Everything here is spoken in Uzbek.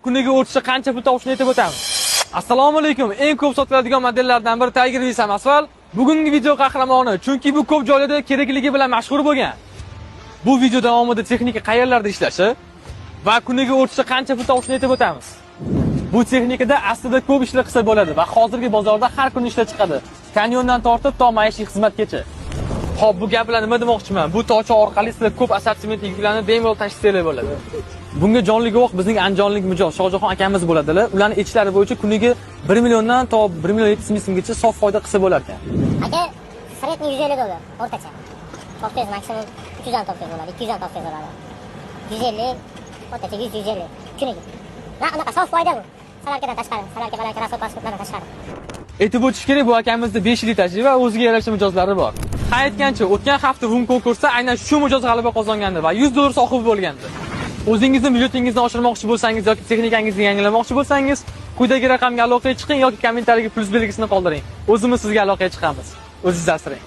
Kuniga o'rtacha qancha pul topishini aytib o'tamiz. Assalomu alaykum. Eng ko'p sotiladigan modellardan biri Tiger V samosval. Bugungi video qahramoni, chunki bu ko'p joylarda kerakligi bilan mashhur bo'lgan. Bu video davomida texnika qayerlarda ishlashi va kuniga o'rtacha qancha pul topishini aytib o'tamiz. Bu texnikada aslida ko'p ishlar qilsa bo'ladi va hozirgi bozorda har kuni ishlar chiqadi. Kanyondan tortib to maishiy xizmatgacha. Xo'p, bu gap bilan nima demoqchiman? Bu tocha orqali sizlar ko'p assortimentli yuklarni bemalol tashishsanglar bo'ladi. Bunga jonli guvoh bizning andijonlik mijoz Shohjahon akamiz bo'ladilar. Ularning aytishlari bo'yicha kuniga 1 milliondan to 1 million 700 ming so'mgacha sof foyda qilsa bo'lar ekan. Aka, средний 150 dollar o'rtacha. Topsangiz, maksimum 300 ham topsangiz bo'ladi, 200 ham topsangiz bo'ladi. 150 o'rtacha, 100, 150 kuniga. Na, unaqa sof foyda bu. Солярка dan tashqari, солярка, balki расход расход lardan tashqari. Aytib o'tish kerak, bu akamizda 5 yillik tajriba, o'ziga yarasha mijozlari bor. Ha, aytgancha, o'tgan hafta Room konkursida aynan shu mijoz g'alaba qozongandi va 100 dollar sohibi bo'lgandi. O'zingizni byudjetingizni oshirmoqchi bo'lsangiz yoki texnikangizni yangilamoqchi bo'lsangiz, quyidagi raqamga aloqaga chiqing yoki kommentariyaga plyus belgisini qoldiring. O'zimiz sizga aloqaga chiqamiz. O'zingizni asrang.